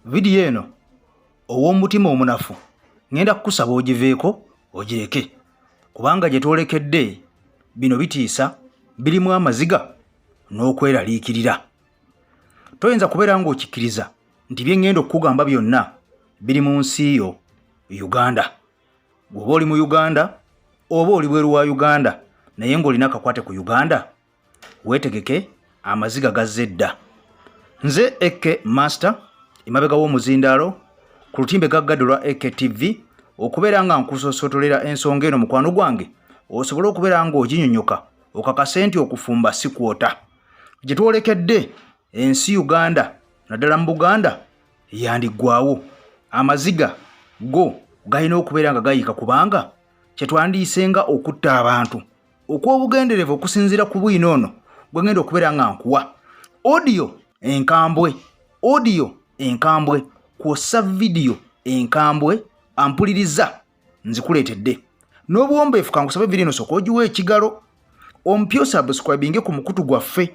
Vidiyo eno ow'omutima omunafu ŋŋenda kukusaba ogiveeko ogireke, kubanga gye twolekedde bino bitiisa, birimu amaziga n'okweraliikirira. Toyinza kubeera ng'okikkiriza nti bye ŋŋenda okukugamba byonna biri mu nsi yo Uganda. Bw'oba oli mu Uganda oba oli bweru wa Uganda naye ng'olina akakwate ku Uganda, weetegeke amaziga gazze dda. Nze AK Master emabega w'omuzindaalo ku lutimbe gaggadde olwa AKTV okubeera nga nkusoosotolera ensonga eno mukwano gwange osobole okubeera ng'oginyonyoka okakase nti okufumba si kwota. Gye twolekedde ensi Uganda naddala mu Buganda yandiggwawo. Amaziga go galina okubeera nga gayiika kubanga kye twandiyise nga okutta abantu okw'obugenderevu okusinziira ku bwino ono gwe ngenda okubeera nga nkuwa odiyo enkambwe, odiyo enkambwe kwossa vidiyo enkambwe. Ampuliriza, nzikuleetedde n'obuwombeefu. Kankusabe vidiyo eno sooka ogiwa ekigalo ompya, osubscribinge ku mukutu gwaffe,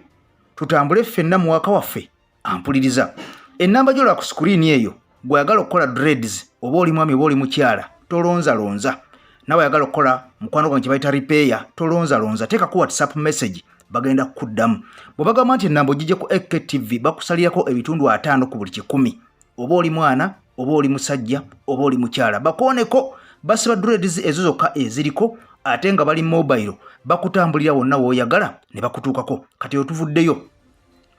tutambule ffenna mu waka waffe. Ampuliriza, ennamba gyolaba ku sikuriini eyo, gweyagala okukola dreads, oba oli mwami oba oli mukyala, tolonzalonza. Nawe ayagala okukola mukwano gwange kyebayita repair, tolonzalonza, teekako WhatsApp message, bagenda kukuddamu. Bwe bagamba nti ennamba ogijje ku AKTV, bakusalirako ebitundu 50 ku buli 100. Oba oli mwana oba oli musajja oba oli mukyala, bakooneko, basiba dreads ezo zokka eziriko, ate nga bali mobile, bakutambulira wonna w'oyagala ne bakutuukako. Kati otuvuddeyo,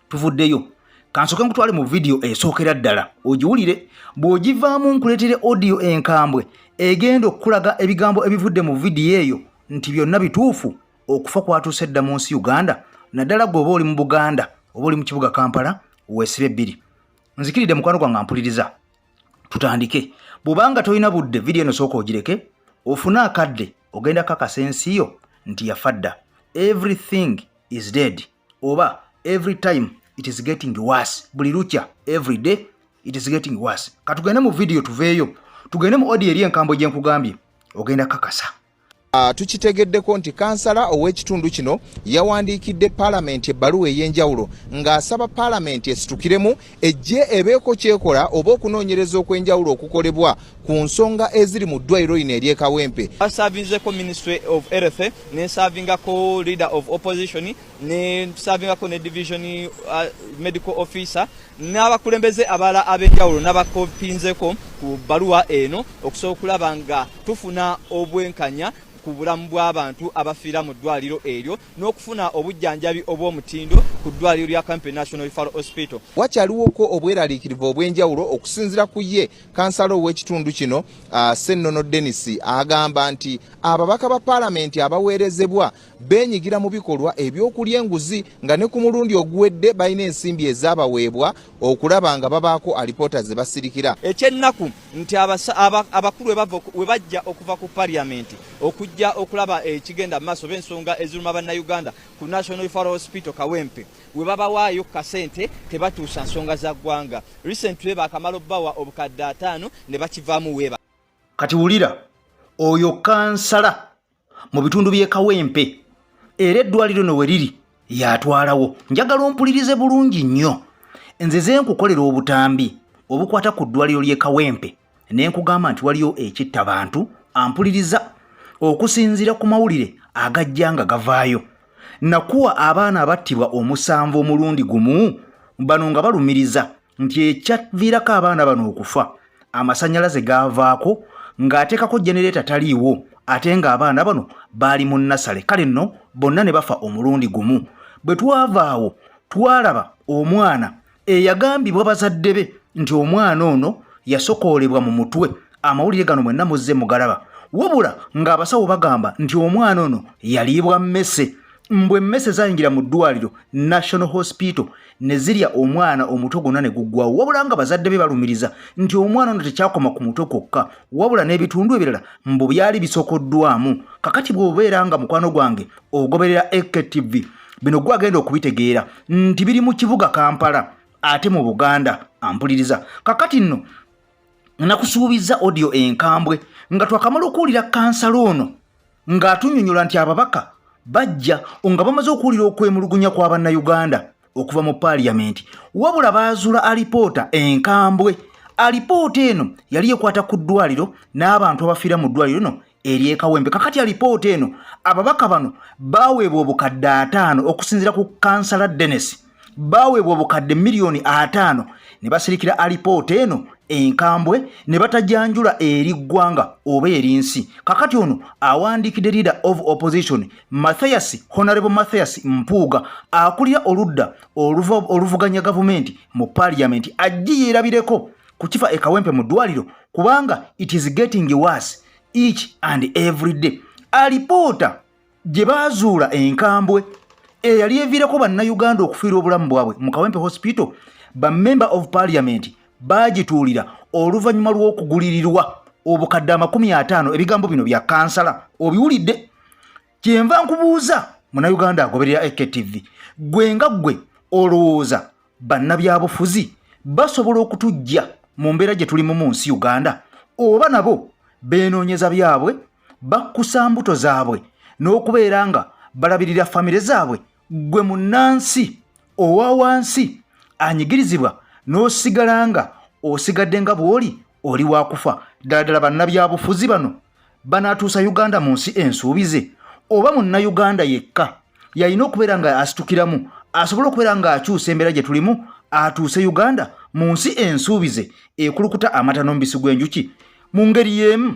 tuvuddeyo. Kansooke nkutwale mu vidiyo esookera ddala ogiwulire. Bw'ogivaamu nkuleetere audio enkambwe egenda okukulaga ebigambo ebivudde mu vidiyo eyo nti byonna bituufu. Okufa kwatuuse dda mu nsi Uganda, naddala gwe oba oli mu Buganda oba oli mu kibuga Kampala, weesibe bbiri. Nzikiridde mukwano gwange ampuliriza, tutandike. Bw'obanga tolina budde, vidiyo eno sooka ogireke ofune akadde, ogenda kakasa ensi yo nti yafa dda. Everything is dead, oba every time it is getting worse, buli lukya, every day it is getting worse. Katugende mu vidiyo, tuveeyo tugende mu audio eri enkambwe gye nkugambye, ogenda kakasa. Tukitegeddeko nti kansala ow'ekitundu kino yawandiikidde paalamenti ebbaluwa ey'enjawulo ng'asaba paalamenti esitukiremu ejje ebeeko kyekola oba okunoonyereza okw'enjawulo okukolebwa ku nsonga eziri mu ddwaliro lino ery'e Kawempe. Basavinzeko Ministry of Health, nensavingako Leader of Opposition, nensavingako ne Division Medical Officer n'abakulembeze abalala ab'enjawulo, n'abakopinzeko ku bbaluwa eno okusobola okulaba nga tufuna obwenkanya ku bulamu bw'abantu abafiira mu ddwaliro eryo n'okufuna obujjanjabi obw'omutindo ku ddwaliro lya Kawempe National Referral Hospital. Wakyaliwoko obweraliikirivu obw'enjawulo okusinziira ku ye kansala ow'ekitundu kino, Ssennono Denis, agamba nti ababaka ba paalamenti abaweerezebwa beenyigira mu bikolwa eby'okulya enguzi, nga ne ku mulundi oguwedde balina ensimbi ezaabaweebwa okulaba nga babaako alipoota ze basirikira. Ekyennaku nti abakulu we bajja okuva ku parliament okujja okulaba ekigenda mu maaso oba ensonga eziruma Bannayuganda ku National Referral Hospital Kawempe, we babawaayo kasente tebatuusa nsonga za ggwanga. Recently bakamala obbawa obukadde 50 ne bakivaamu weeba. Kati wulira oyo kansala mu bitundu by'e Kawempe, era eddwaliro no we riri yatwalawo. Njagala ompulirize bulungi nnyo. Nze ze nkukolera obutambi obukwata ku ddwaliro ly'e Kawempe ne nkugamba nti waliyo ekitta bantu. Ampuliriza, okusinziira ku mawulire agajja nga gavaayo, nakuwa abaana abattibwa omusanvu omulundi gumu. Bano nga balumiriza nti ekyaviirako abaana bano okufa, amasannyalaze gaavaako ng'ateekako genereeta taliiwo, ate ng'abaana bano baali mu nnasale. Kale nno bonna ne bafa omulundi gumu. Bwe twava awo twalaba omwana eyagambibwa bazadde be nti omwana ono yasokoolebwa mu mutwe. Amawulire gano mwenna muzze mugalaba, wabula ng'abasawo bagamba nti omwana ono yaliibwa mmese, mbwe emmese zayingira mu ddwaliro National Hospital ne zirya omwana omutwe gwonna ne guggwawo, wabula nga bazadde be balumiriza nti omwana ono tekyakoma ku mutwe kwokka, wabula n'ebitundu ebirala mbu byali bisokoddwamu. Kakati bw'obeera nga mukwano gwange ogoberera AKTV, bino gwe agenda okubitegeera nti biri mu kibuga Kampala ate mu Buganda. Ampuliriza, kakati nno nakusuubizza audio enkambwe nga twakamala okuwulira kansala ono ng'atunyonyola nti ababaka bajja nga bamaze okuwulira okwemulugunya kwa Bannayuganda okuva mu paaliyamenti, wabula baazuula alipoota enkambwe. Alipoota eno yali ekwata ku ddwaliro n'abantu abafiira mu ddwaliro lino ery'e Kawempe. Kakati alipoota eno ababaka bano baaweebwa obukadde 50 okusinziira ku kansala Dennis, baaweebwa obukadde 50,000,000 ne basirikira alipoota eno enkambwe ne batajanjula eri ggwanga oba eri nsi. Kakati ono awandiikidde leader of opposition Mathias, Honorable Mathias Mpuuga akulira oludda oluvuganya gavumenti mu parliament, ajje yeerabireko ku kifa e Kawempe mu ddwaliro kubanga it is getting worse each and every day. Alipoota gye baazuula enkambwe eyali eviirako bannayuganda okufiirwa obulamu bwabwe mu Kawempe Hospital, ba member of parliament baagituulira oluvannyuma lw'okugulirirwa obukadde 50. Ebigambo bino bya kansala obiwulidde. Kyenva nkubuuza munnayuganda agoberera AKTV, gwe nga ggwe olowooza bannabyabufuzi basobola okutujja mu mbeera gye tulimu mu nsi Uganda, oba nabo beenoonyeza byabwe, bakkusa mbuto zaabwe n'okubeera nga balabirira famire zaabwe? Ggwe munnansi owa wansi anyigirizibwa n'osigala nga osigadde nga bw'oli, oli wakufa. Ddala ddala bannabyabufuzi bano banaatuusa Uganda mu nsi ensuubize, oba munnayuganda yekka yalina okubeera nga asitukiramu asobole okubeera ng'akyusa embeera gye tulimu, atuuse Uganda mu nsi ensuubize ekulukuta amata n'omubisi gw'enjuki? Mu ngeri y'emu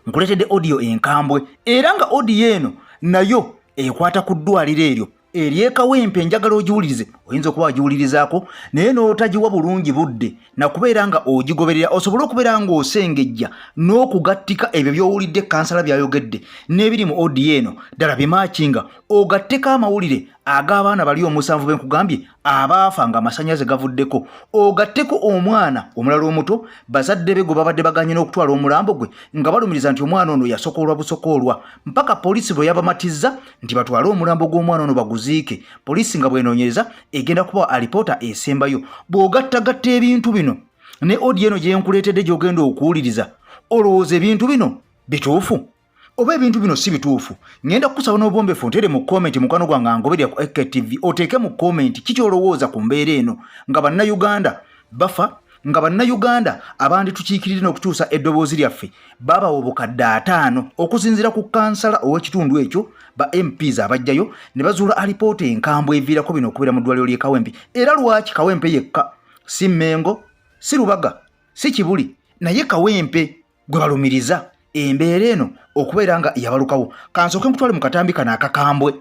nkuleetedde audio enkambwe, era nga audio eno nayo ekwata ku ddwaliro eryo ery'e Kawempe. Njagala ogiwulirize. Oyinza okuba wagiwulirizaako naye n'otagiwa bulungi budde nakubeera nga ogigoberera osobole okubeera ng'osengejja n'okugattika ebyo by'owulidde kansala by'ayogedde n'ebiri mu audio eno ddala bimakinga, ogatteko amawulire ag'abaana bali 7 be nkugambye abaafa nga amasannyalaze gavuddeko, ogatteko omwana omulala omuto bazadde be gwe babadde baganye n'okutwala omulambo gwe nga balumiriza nti omwana ono yasokoolwa busokoolwa, mpaka poliisi bwe yabamatizza nti batwale omulambo gw'omwana ono baguziike. Poliisi nga bw'enoonyereza egenda kubawa alipoota esembayo. Bw'ogattagatta ebintu bino ne audio eno gye nkuleetedde gy'ogenda okuwuliriza, olowooza ebintu bino bituufu oba ebintu bino si bituufu? Ngenda kukusaba n'obwombefu ntere mu comment, mukwano gwange angoberera ku AKTV, oteeke mu comment kiki olowooza ku mbeera eno nga bannayuganda bafa, nga bannayuganda abanditukiikirire n'okukyusa eddoboozi lyaffe babawa obukadde 50 okusinziira ku kansala ow'ekitundu ekyo, ba MPs abajjayo ne bazuula alipoota enkambwe eviirako bino okubeera mu ddwaliro ly'e Kawempe. Era lwaki Kawempe yekka, si Mmengo, si Lubaga, si Kibuli, naye Kawempe gwe balumiriza embeera eno okubeera nga yabalukawo? Kansooke nkutwale mu katambi kano akakambwe.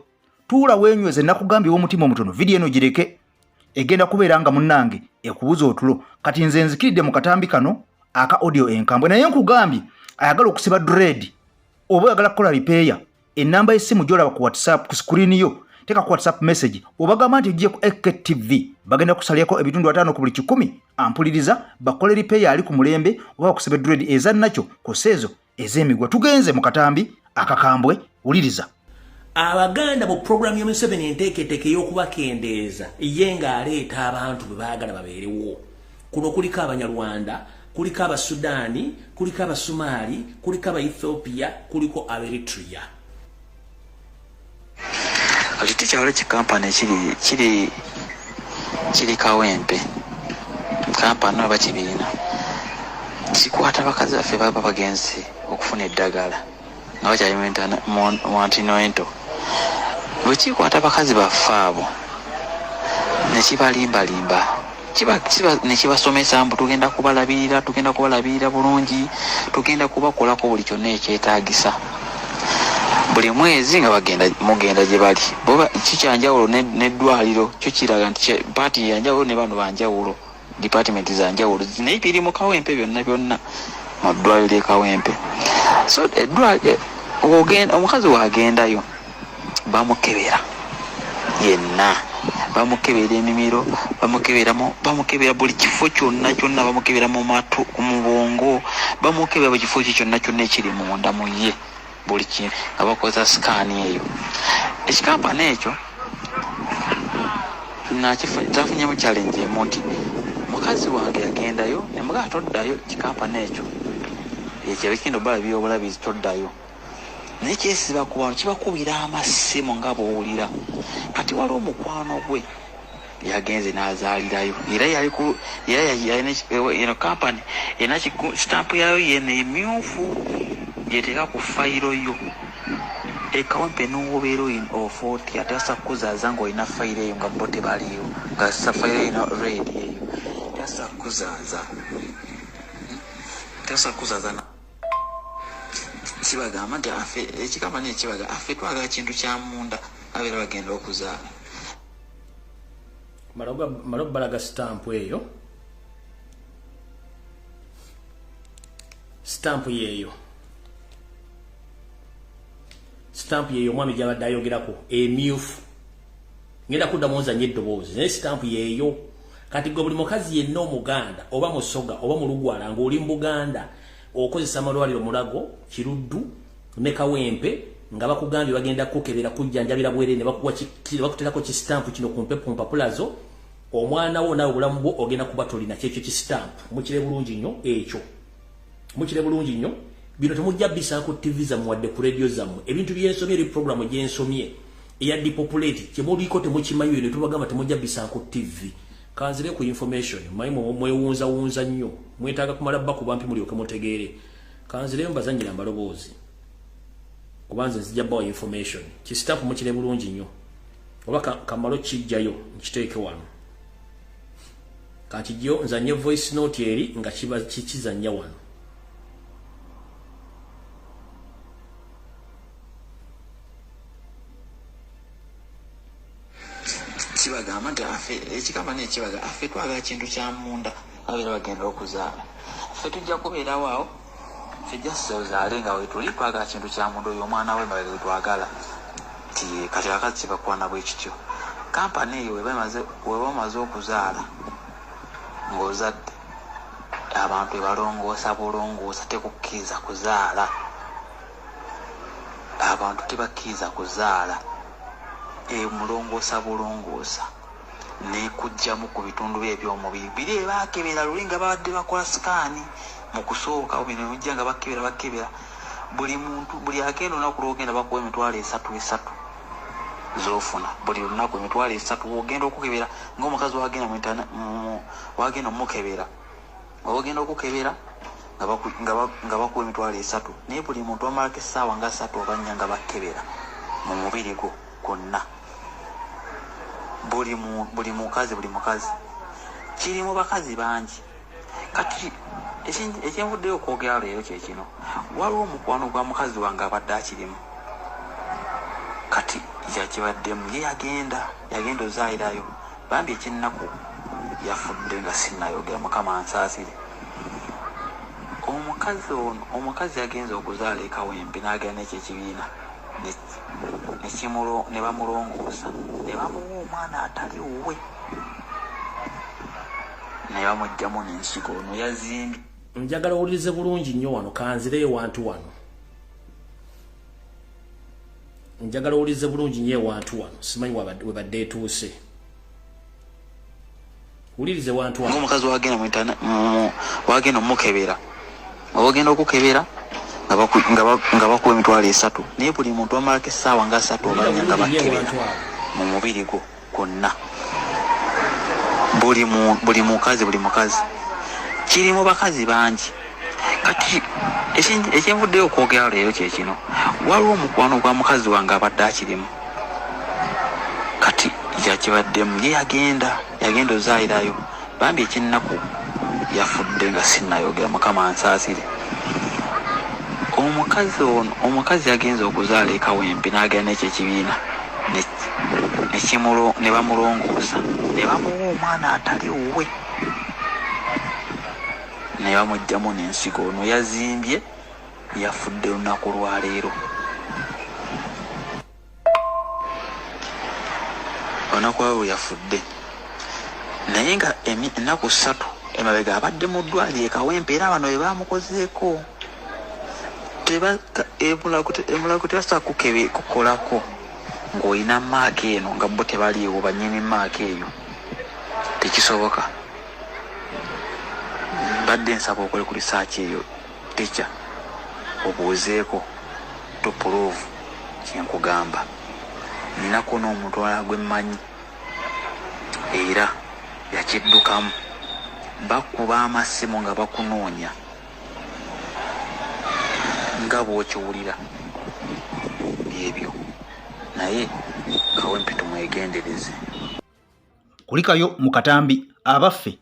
Tuula weenyweze, nakugambye ow'omutima omutono, vidiyo eno gireke, egenda kubeera nga munnange ekubuza otulo. Kati nze nzikiridde mu katambi kano aka audio enkambwe, naye nkugambye ayagala okusiba dread oba oyagala kukola repair, ennamba y'essimu gy'olaba ku WhatsApp ku screen yo, teeka ku WhatsApp message obagamba nti ojje ku AKTV, bagenda kusalyako ebitundu 50 ku buli 100. Ampuliriza, bakole repair ali ku mulembe oba bakusibe dread eza nakyo kw'ossa ezo ez'emigwa. Tugenze mu katambi akakambwe, wuliriza. Abaganda mu puroguramu ya Museveni, enteeketeeka ey'okubakendeeza, ye ng'aleeta abantu bwe baagala babeerewo. Kuno kuliko Abanyarwanda, kuliko Abasudaani, kuliko Abasumaali, kuliko Abaethiopia, kuliko Aberitria. Kati tikyalo kikampani ekiri kiri kiri Kawempe, kampani oba kibiina kikwata bakazi baffe baba bagenze okufuna eddagala nga bakyali mu antenatal. Bwe kikwata bakazi baffe abo ne kibalimbalimba, ne kibasomesa mbu tugenda kubalabirira, tugenda kubalabirira bulungi, tugenda kubakolako buli kyonna ekyetaagisa. Buli mwezi nga bagenda, mugenda gye bali. Boba kikyanjawulo n'eddwaliro kyo kiraga nti paati yanjawulo ne bano banjawulo, department za njawulo, naye biri mu Kawempe byonna byonna, mu ddwaliro ly'e Kawempe. So omukazi waagendayo bamukebera yenna, bamukebera emimiro, bamukebera buli kifo kyonna kyonna, bamukebera mu matu, mu bwongo, bamukebera buli kifo ki kyonna kyonna ekiri munda mu ye, buli kintu nga bakozesa sikaani eyo. Ekikampani ekyo nafunyemu challenge emu nti mukazi wange yagendayo nemugamba toddayo, kikampani ekyo ekyo ekigenda obalabira obulabizi, toddayo. Naye kyesiba ku bantu, kibakubira amasimu nga bw'owulira. Kati waliwo mukwano gwe Yagenze n'azaalirayo era yali ku era yalina eno kampani erina sitampu yaayo yeno emyufu gyeteeka ku fayiro yo. E Kawempe n'owobeera ofa otya tebasa kukuzaaza ng'olina fayiro eyo nga bo tebaliiwo nga fayiro erina red eyo tebasa kukuzaaza tebasa kukuzaaza kibagamba nti afe ekikampani ekibaga afe twagala kintu kya munda abeera bagenda okuzaala. Malo balaga stamp eyo. Stamp yeeyo. Stamp yeeyo omwami gy'abadde ayogerako emyufu. Ngenda kuddamu nzanye eddoboozi naye stamp yeeyo. Kati gwe buli mukazi yenna Omuganda oba Musoga oba Mulugwala ng'oli mu Buganda okozesa amalwaliro Mulago, Kiruddu ne Kawempe nga bakugambye bagenda kukebera kujjanjabira bwereere ne bakuwa bakuteerako kisitampu kino ku mpapula zo, omwana wo naawe obulamu bwo ogenda kuba tolina kyekyo kisitampu. Mukire bulungi nnyo ekyo, mukire bulungi nnyo. Bino temujja bisanga ku TV zammwe wadde ku radio zammwe. Ebintu byensomye eri programu gyensomye eya depopulate kyemuliko temukimanyi, bino tubagamba temujja bisanga ku TV. Kanzire ku information manyi mwewunzawunza nnyo, mwetaaga kumala bakuba mpi mulyoke mutegeere. Kanzireyo mbazannyira amaloboozi kubanze nzija bawa information. Kisitampu mukire bulungi nnyo oba kamalo kijjayo nkiteeke wano. Kankijjo nzanye voice note eri nga kiba kikizannya wano. Kibagamba nti afe ekikampani ekibaga afe twagala kintu kya munda abeera bagenda okuzaala. Ffe tujja kubeerawo awo ffe just ozaale nga wetuli twagala kintu kya munda oyo omwana we mabega wetwagala nti kati abakazi kibakwana bwe kityo. Kampani eyo weba omaze okuzaala ng'ozadde abantu ebalongoosa bulongoosa tekukkiriza kuzaala. Abantu tebakkiriza kuzaala. Emulongoosa bulongoosa nekujjamu ku bitundu bye eby'omubiri biri ebaakebera luli nga babadde bakola sikaani mu kusooka bino bijja nga bakebera buli muntu buli agenda olunaku lw'ogenda bakuwa emitwalo esatu z'ofuna buli lunaku emitwalo 3 w'ogenda okukebera ng'omukazi wagenda wagenda omukebera ogenda okukebera nga bakuwa emitwalo 3 naye buli muntu amalako essaawa nga 3 oba 4 nga bakebera mu mubiri gwo gwonna. Buli mukazi kiri mu bakazi bangi. Kati ekyenvuddeyo okwogera leero kye kino, waliwo omukwano gwa mukazi wange abadde akirimu kati yakibaddemu ye yagenda ozaalirayo bambi ekyennaku yafudde nga sinnayogera. Mukama ansaasire. Omukazi ono omukazi yagenze okuzaala e Kawempe n'agenda n'ekyo ekibiina ne bamulongoosa ne bamuwa omwana atali wuwe ne bamuggyamu n'ensigo. Ono yazimbye. Njagala owulirize bulungi nnyo wano, kanzireyo wantu wano. Njagala owulirize bulungi nnyo ewantu wano, simanyi webadde etuuse. Wulirize wantu wano. Ng'omukazi wagenda omukebera ogenda okukebera nga bakuwa emitwalo 3 naye buli muntu amalako essaawa nga 3 oba 4 nga bakebera mu mubiri gwo gwonna. Buli mukazi kiri mu bakazi bangi. Kati ekyenvuddeyo okwogera leero kye kino, waliwo omukwano gwa mukazi wange abadde akirimu kati yakibaddemu ye yagenda ozaalirayo bambi ekyennaku yafudde nga sinnayogera. Mukama ansaasire. Omukazi ono omukazi yagenze okuzaala e Kawempe n'agenda n'ekyo ekibiina ne bamulongoosa ne bamuwa omwana atali wuwe ne bamuggyamu n'ensigo. Ono yazimbye yafudde lunaku lwaleero. Olunaku lwaleero yafudde naye nga ennaku 3 emabega abadde mu ddwaliro e Kawempe era bano be baamukozeeko emulago tebasobola kukolako ng'olina maaka eno nga bo tebaliiwo bannyini maaka eyo, tekisoboka. Mbadde nsaba okole ku research eyo teacher obuuzeeko to prove kyenkugamba. Ninako n'omuntu omulala gwe mmanyi Era yakiddukamu. Bakuba amasimu nga bakunoonya nga bw'okiwulira byebyo naye Kawempe tumwegendereze. Kulikayo mu katambi abaffe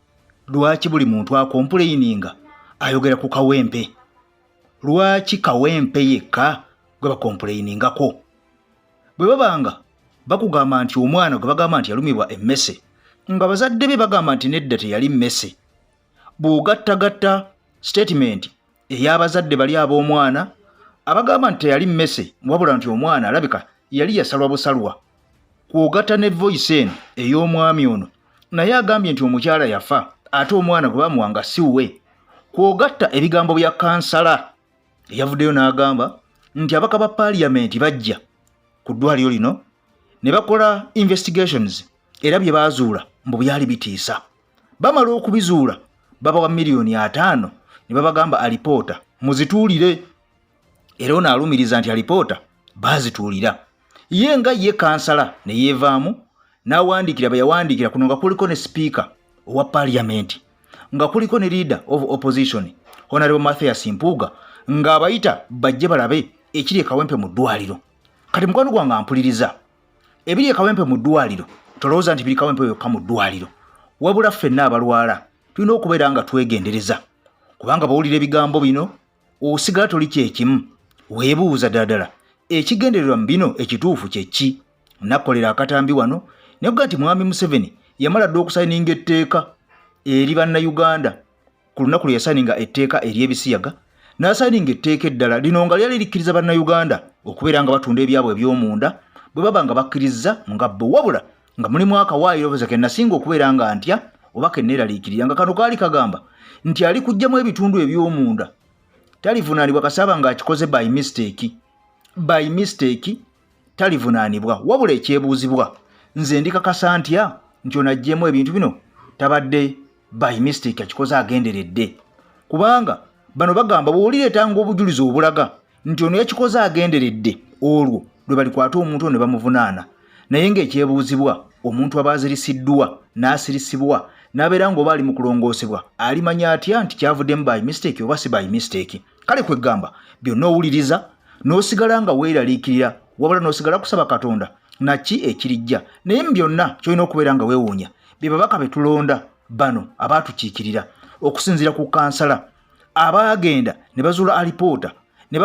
lwaki buli muntu akompuleyininga ayogera ku Kawempe? Lwaki Kawempe yekka gwe bakompuleyiningako? Bwe babanga bakugamba nti omwana gwe bagamba nti yalumibwa emmese nga bazadde be bagamba nti nedda teyali mmese, bw'ogattagatta sitatimenti ey'abazadde bali ab'omwana abagamba nti teyali mmese wabula nti omwana alabika yali yasalwa busalwa, kw'ogatta ne voyisi eno ey'omwami ono naye agambye nti omukyala yafa ate omwana gwe bamuwa nga si wuwe, kw'ogatta ebigambo bya kansala eyavuddeyo n'agamba nti abaka ba paaliyamenti bajja ku ddwaliro lino ne bakola investigations era bye baazuula mbu byali bitiisa. Bamala okubizuula babawa 5,000,000 ne babagamba alipoota muzituulire, era ono alumiriza nti alipoota baazituulira ye nga ye kansala ne yeevaamu n'awandiikira be yawandiikira kuno nga kuliko ne sipiika owa paaliyamenti nga kuliko ne leader of opposition Honorable Mathias Mpuuga ng'abayita bajje balabe ekiri e Kawempe mu ddwaliro. Kati mukwano gwange ampuliriza, ebiri e Kawempe mu ddwaliro tolowooza nti biri Kawempe yokka mu ddwaliro, wabula ffenna abalwala tulina okubeera nga twegendereza, kubanga bw'owulira ebigambo bino osigala toli kyekimu, weebuuza ddala ddala ekigendererwa mu bino ekituufu kye ki. Nakolera akatambi wano nekuga nti Mwami Museveni yamala dda okusayininga etteeka eri Bannayuganda ku lunaku lwe yasayininga etteeka ery'ebisiyaga, n'asayininga etteeka eddala lino nga lyali likkiriza Bannayuganda okubeera nga batunda ebyabwe eby'omunda bwe baba nga bakkirizza nga bo, wabula nga mulimu akawaayiro ke nasinga okubeera nga ntya oba ke neeraliikirira, nga kano kaali kagamba nti ali kuggyamu ebitundu eby'omunda talivunaanibwa kasaaba ng'akikoze by mistake. By mistake talivunaanibwa. Wabula ekyebuuzibwa, nze ndikakasa ntya nti ono aggyemu ebintu bino tabadde by mistake, akikoze agenderedde? Kubanga bano bagamba bw'olireetanga obujulizi obulaga nti ono yakikoze agenderedde, olwo lwe balikwata omuntu ono ne bamuvunaana. Naye ng'ekyebuuzibwa, omuntu aba azirisiddwa n'asirisibwa n'abeera ng'oba ali mu kulongoosebwa, alimanya atya nti kyavuddemu by mistake oba si by mistake? Kale kwegamba byonna owuliriza n'osigala nga weeraliikirira, wabula n'osigala kusaba Katonda naki ekirijja. Naye mu byonna ky'olina okubeera nga weewuunya be babaka be tulonda bano abaatukiikirira okusinziira ku kansala abaagenda ne bazuula alipoota ne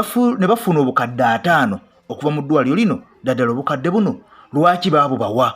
bafuna obukadde 50 okuva mu ddwaliro lino. Ddala obukadde buno lwaki baabubawa?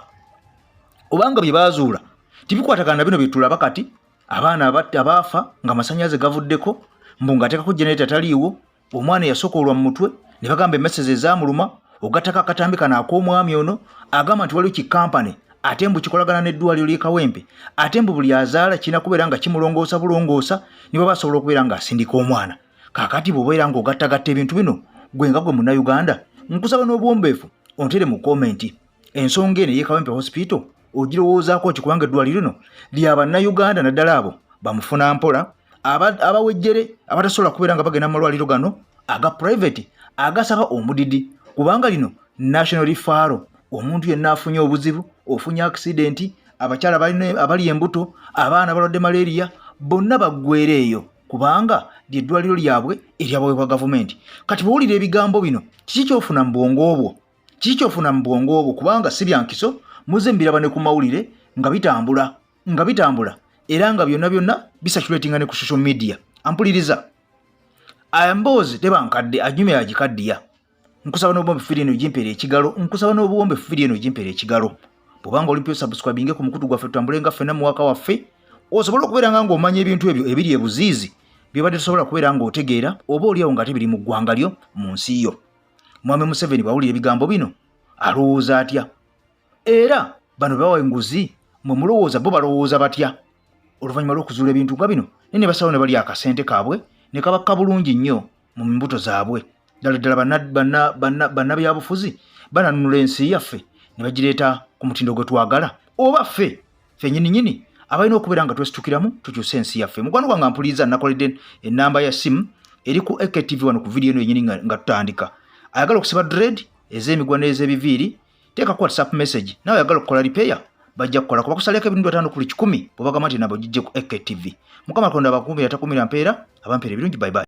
Obanga bye baazuula tibikwatagana na bino bye tulaba kati, abaana abaafa nga amasannyalaze gavuddeko, mbu ng'ateekako generator taliiwo, omwana eyasokoolwa mu mutwe ne bagamba emmesezi ezaamuluma, ogattako akatambi kano ak'omwami ono agamba nti waliwo kikampani ate mbu kikolagana n'eddwaliro ly'e Kawempe, ate mbu buli azaala kirina kubeera nga kimulongoosa bulongoosa ne baba asobola okubeera ng'asindika omwana. Kaakati bw'obeera ng'ogattagatta ebintu bino, gwe nga gwe Munnayuganda, nkusaba n'obuwombeefu ontere mu komenti ensonga eno ey'e Kawempe Hospital ogirowoozaako ki, kubanga eddwaliro lino lya Bannayuganda naddala abo bamufuna mpola abawejjere abatasobola kubeera nga bagenda mu malwaliro gano aga private agasaba omudidi, kubanga lino national referral. Omuntu yenna afunye obuzibu, ofunye accident, abakyala abali embuto, abaana balwadde malaria, bonna baggwera eyo kubanga lyeddwaliro lyabwe eryabaweebwa gavumenti. Kati bw'owulira ebigambo bino, kiki ky'ofuna mu bwongo bwo? Kiki ky'ofuna mu bwongo bwo? Kubanga si bya nkiso, muze mbiraba ne ku mawulire nga bitambula nga bitambula era nga byonna byonna bisaturatinga ne ku social media. Ampuliriza, emboozi teba nkadde, anyumya agikaddiya. Nkusaba n'obuwombeefu vidiyo eno gimpeere ekigalo, nkusaba n'obuwombeefu vidiyo eno gimpeere ekigalo. Bw'obanga oli mpya osubscribinge ku mukutu gwaffe, tutambule nga ffenna muwaka waffe, osobole okubeera nga ng'omanya ebintu ebyo ebiri ebuziizi byobadde tosobola kubeera ng'otegeera oba oliawo nga tebiri mu ggwanga lyo, mu nsi yo. Mwami Museveni bw'awulira ebigambo bino alowooza atya? Era bano bebawa enguzi mwe mulowooza bo balowooza batya oluvannyuma lw'okuzuula ebintu nga bino, naye ne basalawo ne balya akasente kaabwe ne kabakka bulungi nnyo mu mbuto zaabwe? Ddala ddala bannabyabufuzi bananunula ensi yaffe ne bagireeta ku mutindo gwe twagala, oba ffe ffennyini nnyini abalina okubeera nga twesitukiramu tukyuse ensi yaffe? Mukwano gwange ampuliriza, nakoledde ennamba ya ssimu eri ku AKTV wano ku vidiyo eno yennyini nga tutandika. Ayagala okusiba dread ez'emigwa n'ez'ebiviiri, teekako WhatsApp message. Nawe ayagala okukola repair, Bajja kukola kuba kusaleko ebitundu 50 ku buli 100 bw'obagamba nti nabo gijje ku AKTV. Mukama Katonda abakuumire, atakumira mpeera, abampeera ebirungi. Bye bye.